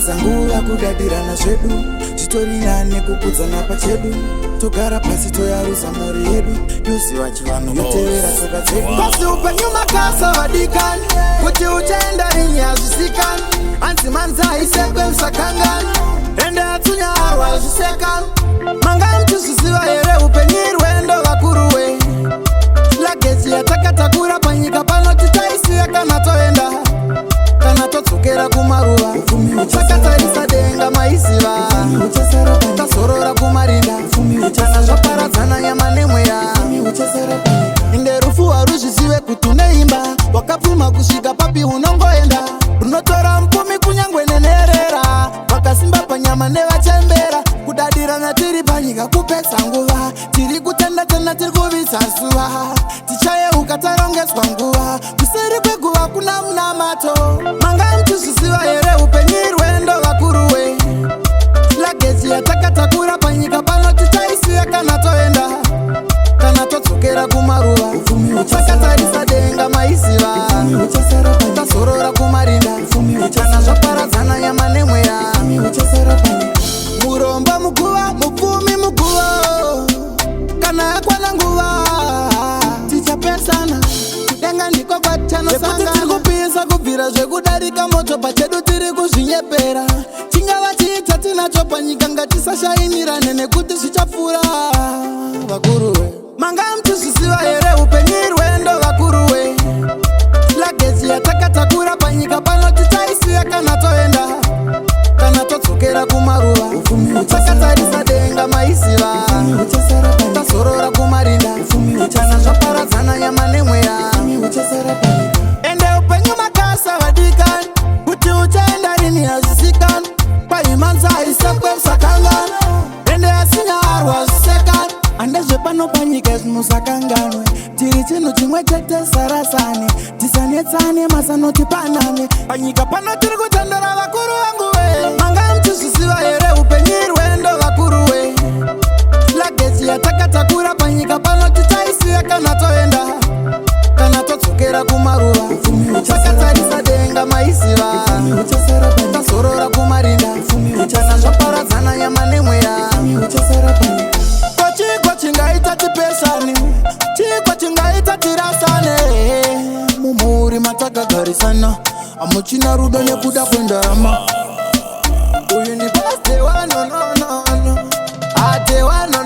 Kupedza nguva kudadirana zvedu, zvitori nane kukudzana pachedu. Togara pasi, toyarusa mhuri yedu, yoziva chivanhu, yotevera tsoka dzedu. Pasi upenyu makasa, vadikani, kuti uchaenda rini hazvisikani. Hanzi manzi aisekwe, musakangani, ende atsunyarwa hazvisekani. Manga muchizviziva here upenyu irwendo, vakuruwe? Luggage yatakatakura panyika pano tichaisiya kana toenda, kana todzokera kumaruva. Takatarisa denga, maiziva, tazorora kumarinda kana zvaparadzana nyama nemweya. Inde rufu haruzvizive kuti uneimba, wakapfuma kusvika papi, unongoenda. Runotora mupfumi kunyangwe nenherera, vakasimba panyama nevachembera. Kudadirana tiri panyika kupedza nguva. Tiri kutenda tenda, tiri kuvisa zuva, tichayeuka tarongeswa nguva. Kuseri kweguva kuna munamato. Manga muchizviziva here upenyu irwendo, vakuruwe? Luggage yatakatakura panyika pano tichaisiya kana toenda, kana todzokera kumaruva. Takatarisa denga, maiziva, tazorora kumarinda kana zvaparadzana nyama nemweya. Murombo muguva, mupfumi muguva, kana yakwana nguva tichapesana. Kudenga ndiko kwatanosangana. Tiri kupisa kubvira zvekudarika moto pachedu, tiri kuzvinyepera. Chingava chiita tinacho panyika, ngatisashainirane nekuti zvichapfuura, vakuruwe. Manga muchizviziva here upenyu irwendo, vakuruwe? Luggage yatakatakura panyika pano tichaisiya kana toenda, kana todzokera kumaruva. Takatarisa denga, maiziva, tazorora kumarinda kana zvaparadzana nyama nemweya. Ende upenyu makasa, vadikani, kuti uchaenda rini hazvisikani. Kwaimanza aisekwe, musakangana, ende asinyarwa hazvisekani. Andezvepano panyika zvimusakanganwe, tiri chinhu chimwe chete, sarasane, tisanetsane, masanotipanane. Panyika pano tiri kutendera, vakuru vangu we. Manga muchizviziva here upenyu irwendo, vakuru we? Luggage yatakatakura panyika pano tichaisiya kana toenda, kana todzokera kumaruva. Takatarisa denga, maiziva, tazorora kumarinda kana zvaparadzana nyama nemweya. Kochiko chingaita tipesane? Chiko chingaita tirasane? Mumhuri matakagarisana hamuchina rudo nekuda kwendarama. Uyu ndi paste wano, no, no, no. Ate wano.